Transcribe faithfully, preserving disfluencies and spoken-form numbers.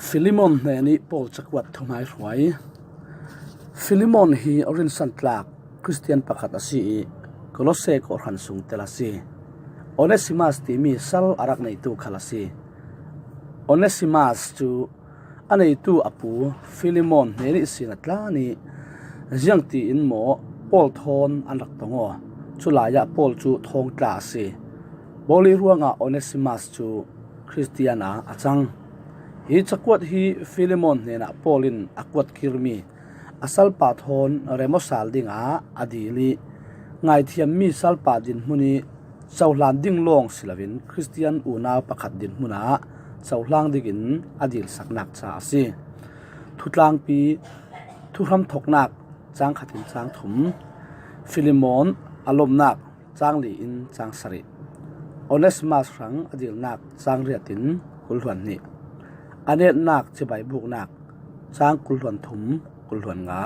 Filemon hnenih Paul cakuat thumai hruai. Filemon hi rinsan tlak Khristian pakhat a si ih, Kolose kawhhran sung tel a si. Onesimas timi sal a rak neitu khal a si. Onesimas cu a neitu a pu Filemon hnenih sin a tlan ih, ziangtiin maw Paul thawn an rak tong aw? Culai ah Paul cu thawngtla a si. Bawli ruangah Onesimas cu Khristian ah a cang. Hi cakuat hi Filemon hnenah Paul in a kuatkirmi a salpa thawn rem aw sal dingah a dil ih, ngaithiammi salpa dinhmun ih cohlan ding lawng si loin Khristian unau pakhat dinhmun ah cohlang dingin a dilsaknak ca a si. Thutlangpi, thuhramthoknak, cang khat in cang thum, Filemon a lomnak, cang li in cang sarih, Onesimas hrang a dilnak, cang riat in kul hluan hnih, a netnak, cibai buknak, cang kul hluan thum, kul hluan nga.